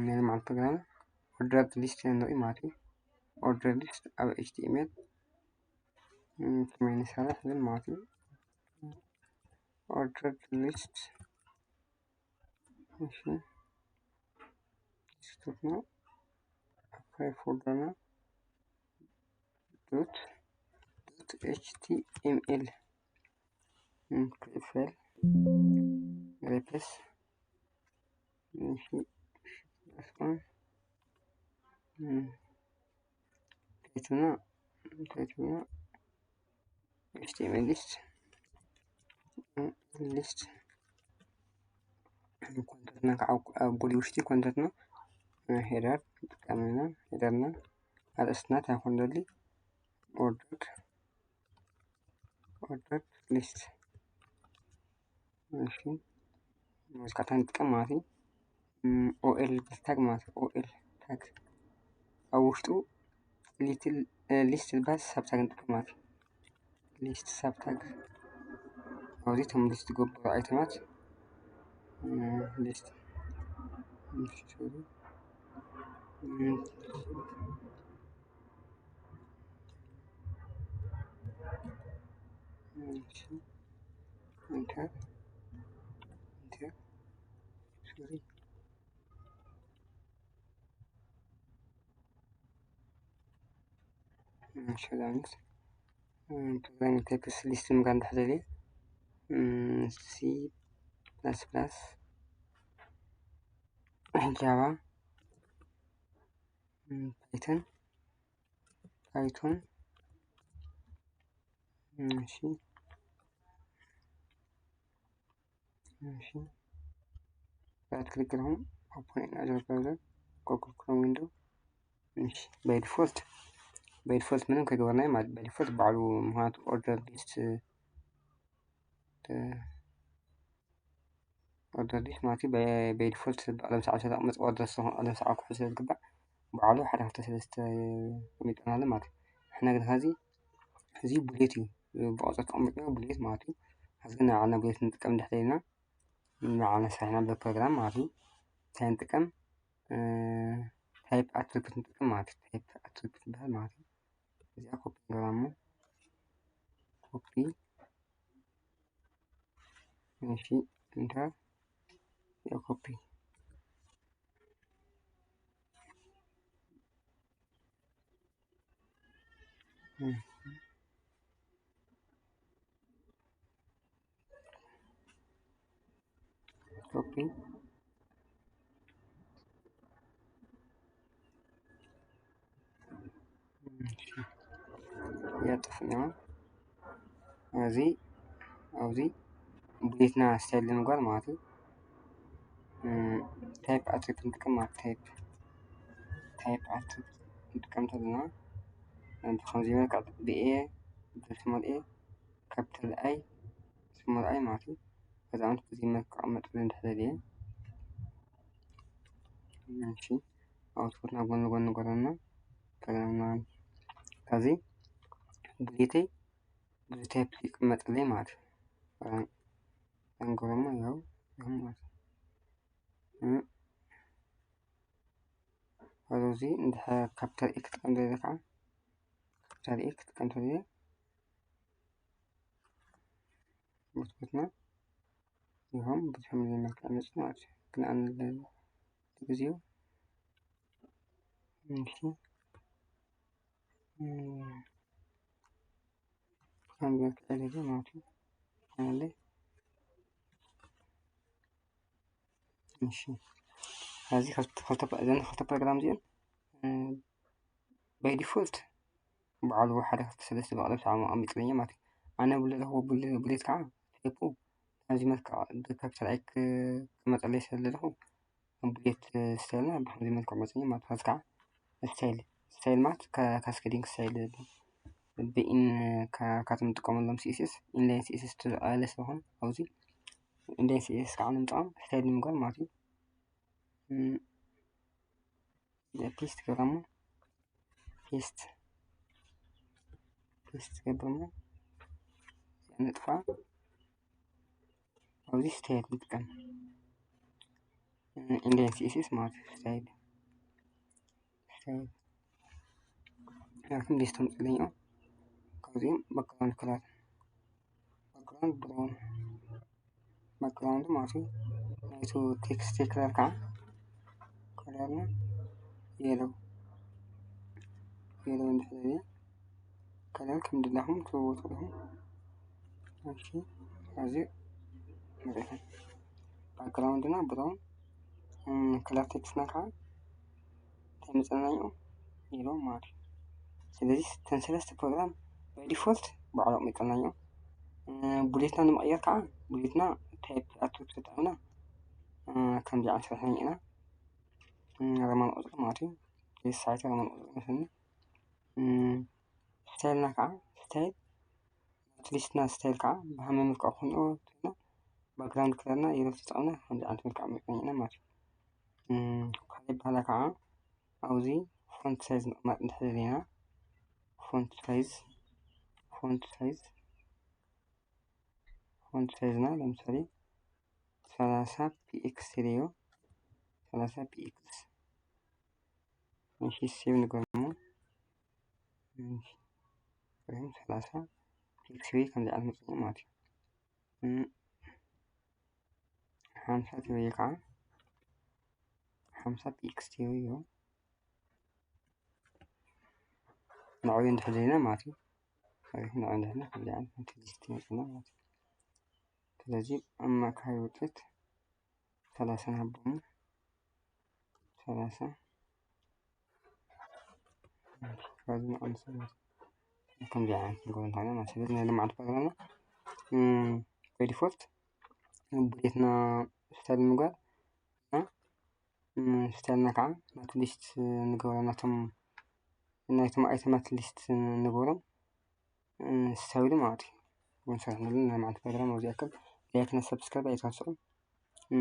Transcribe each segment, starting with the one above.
ናይ ሎማዓንቲ ፕሮግራም ኦርደርድ ሊስት ንርኢ ማለት እዩ። ኦርደርድ ሊስት ኣብ ኤች ቲ ኤም ኤል ከመይ ንሰርሕ ዝብል ማለት እዩ። ኦርደርድ ሊስት እሺ፣ ሊስቶትና ኣብ ፋይል ፎልደርና ዶት ዶት ኤች ቲ ኤም ኤል ክፍል ሪፕሌስ እሺ፣ ታይትልና ታይትልና ኤች ቲ ኤም ኤል ሊስት ሊስት ኮንተንትና ኣብ ጎሊ ውሽጢ ኮንተንትና ሄደር ንጥቀም ኢና። ሄደርና ኣርእስትና እንታይ ክኾን ደሊ ኦርደርድ ኦርደርድ ሊስት እሺ፣ መዝካዕታ ንጥቀም ማለት እዩ። ኦኤል ታግ ማለት እዩ። ኦኤል ታግ ኣብ ውሽጡ ሊስት ዝበሃል ሳብ ታግ ንጥቀም ማለት እዩ። ሊስት ሳብ ታግ ኣብዚ እቶም ሊስት ዝገበሩ ኣይተማት ሊስት ኢንተር ኢንተር ሶሪ ኢንሹራንስ ፕሮግራሚንግ ታይፕስ ሊስት ምግባር እንድሕር ደልየ ሲ ፕላስ ፕላስ ጃቫ ፓይተን ፓይቶን እሺ እሺ right click ኢልኩም open in other browser Google Chrome window እሺ by default by default ምንም ከይገበርናዮ ማለት by default ባዕሉ ምክንያቱ ኦርደር ሊስት ኦርደር ሊስት ማለት እዩ። በይ ዲፎልት ቀለም ሰዓብ ስለ ዘቕመጥ ኦርደር ስለሆነ ቀለም ሰዓብ ክፍል ስለ ዝግባእ ባዕሉ ሓደ ክልተ ሰለስተ ኣቐሚጥናሉ ማለት እዩ። ንሕና ግን ኸዚ እዚ ቡሌት እዩ ብቐፅሪ ተቐሚጥና ቡሌት ማለት እዩ። ኸዚ ግን ንባዕልና ቡሌት ንጥቀም እንድሕር ደሊና ንባዕልና ሰሪሕና ብፕሮግራም ማለት እዩ እንታይ ንጥቀም ታይፕ ኣትሪቢዩት ንጥቀም ማለት እዩ። ታይፕ ኣትሪቢዩት ይበሃል ማለት እዩ። እዚኣ ኮፒ ንገብራ እሞ ኮፒ እሺ ኢንተር ኮፒ ኮፒ የጥፍና እዚ ኣብዚ ቡሌትና ስታይል ንምግባር ማለት እዩ። ታይፕ ኣትሪቢዩት ንጥቀም ማለት ታይፕ ታይፕ ኣትሪቢዩት ንጥቀም ተለና ብከምዚ መልክዕ ብኤ ብስሞል ኤ ካፒታል ኣይ ስሞል ኣይ ማለት እዩ። ከዚ ዓመት በዚ መልክዕ ክቕመጥ እንድሕር ደልየ እሺ ኣውትፑትና ጎኒ ጎኒ ንገረና ተለና ከዚ ቡሌተይ ብዙ ታይፕ ይቅመጥልኝ ማለት እዩ። ንገረሞ ያው ያው ማለት እዩ። ኣብዚ እንድሕር ካፒታል ኤ ክጥቀም ደሊ ከዓ ካፒታል ኤ ክጥቀም ተልየ መስኮትና ይኸም ብዙሕ መጀመርታ መጽ ማለት እዩ። ግን ኣነ ለጊዜው እሺ ከም ገርክዐ ማለት እዩ። ኣለ እሺ እዚ ክልተ ፕሮግራም እዚኦም by default ባዕሉ ሓደ ክልተ ሰለስተ ብቐደም ሰዓብ ኣቐሚጥለኛ ማለት እዩ። ኣነ ብለኹ ብሌት ከዓ ቴፑ ኣብዚ መልክዕ ብካፒታል ኣይ ክመፀለይ ስለለኹ ቡሌት ስታይልና ብከምዚ መልክዕ መፅኒ ማለት ኸዚ ከዓ ስታይል ስታይል ማለት ካስኬዲንግ ስታይል ብኢን ካብቶም ንጥቀመሎም ሲኤስኤስ ኢንላይን ሲኤስኤስ ተዘቃለለ ስለኾነ ኣብዚ ኢንላይን ሲኤስኤስ ከዓ ንምጥቃም ስታይል ንምግባር ማለት እዩ። ፔስት ገረሙ ፔስት ፔስት ገረሙ ንጥፋ ኣብዚ ስታይል ንጥቀም ኢንዴክስ ሲኤስኤስ ማለት እዩ። ስታይል ስታይል ያክል ሊስት ተምፅለኝ እዮም። ካብዚኦም ባክግራውንድ ከለር ባክግራውንድ ብራውን ባክግራውንድ ማለት እዩ። ናይቱ ቴክስት ከለር ከዓ ከለርና የሎ የሎ እንድሕር ከለር ከም ድላኹም ትለውጡ ኢኹም። እሺ ኣብዚ ንሪኦ ባክግራውንድና ብራውን ከለር ቴክስትና ከዓ እንታይ መፀናዮ የሎ ማለት እዩ። ስለዚ እተን ሰለስተ ፕሮግራም ባይ ዲፎልት ባዕሎም ይጠናዮ። ቡሌትና ንምቕየር ከዓ ቡሌትና ታይፕ ኣቱ ተጠቕምና ከምዚ ዓይነት ስራሕ ኢና። ሮማን ቁፅሪ ማለት እዩ። ሳይት ሮማን ቁፅሪ መስኒ ስታይልና ከዓ ስታይል ናቱ ሊስትና ስታይል ከዓ ብሃመ መልክዕ ክንኦ ትልና ባክግራውንድ ከለርና የሎ ተጠቕምና ከምዚ ዓይነት መልክዕ መጠን ኢና ማለት እዩ። ካልእ በሃላ ከዓ ኣብዚ ፎንት ሳይዝ ምቕማጥ እንድሕር ደሊና ፎንት ሳይዝ ፎንት ሳይዝ ፎንት ሳይዝና ለምሳሌ ሰላሳ ፒኤክስ ተደዮ ሰላሳ ፒኤክስ እሺ ሴቭ ንገርሞ ሰላሳ ፒኤክስ ወይ ከምዚ ዓይነት መፅኡ ማለት እዩ። ሓምሳ ተበየ ከዓ ሓምሳ ፒኤክስ ተበዮ ንዕኡ እንድሕር ደሊና ማለት እዩ። ንዕኡ እንድሕር ደሊና ከምዚ ዓይነት ሊስት ይመፅና ማለት እዩ። ስለዚ ኣብ ማእከላይ ውፅኢት ሰላሳ ንሃቦም ሰላሳ ካብዚ ንቐንስ ከምዚ ዓይነት ንገብሮ እንተኾይና ማለት ስለዚ ናይ ልምዓት ፕሮግራምና ብዲፎልት ቡሌትና ስታይል ምግባር እና ስታይልና ከዓ ናቱ ሊስት ንገብሮ ናቶም ናይቶም ኣይተማት ሊስት ንገብሮም ስታይሉ ማለት እዩ። ንሰርሕ ዘለና ናይ መዓልቲ ፕሮግራም ኣብዚ ያክል ላይክ እና ሰብስክራይብ ኣይትረስዑ።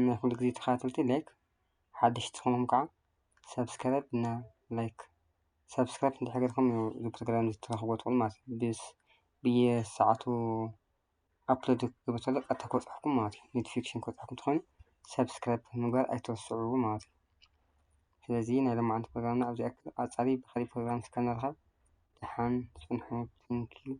ናይ ኩሉ ግዜ ተኸታተልቲ ላይክ ሓደሽቲ ዝኾንኩም ከዓ ሰብስክራይብ እና ላይክ ሰብስክራይብ እንድሕር ገርኩም እዚ ፕሮግራም እዚ ትረኽብዎ ትኽእሉ ማለት እዩ። ብስ ብየሰዓቱ ኣፕሎድ ክገብር ከሎ ቀጥታ ክበፅሐኩም ማለት እዩ። ኖቲፊኬሽን ክበፅሐኩም ተኾይኑ ሰብስክራይብ ምግባር ኣይትረስዑ ማለት እዩ። ስለዚ ናይ ሎማዓንቲ ፕሮግራምና ኣብዚ ያክል። ቀፃሊ ብካሊእ ፕሮግራም እስካብ ንራኸብ ደሓን ፅንሑ። Thank you።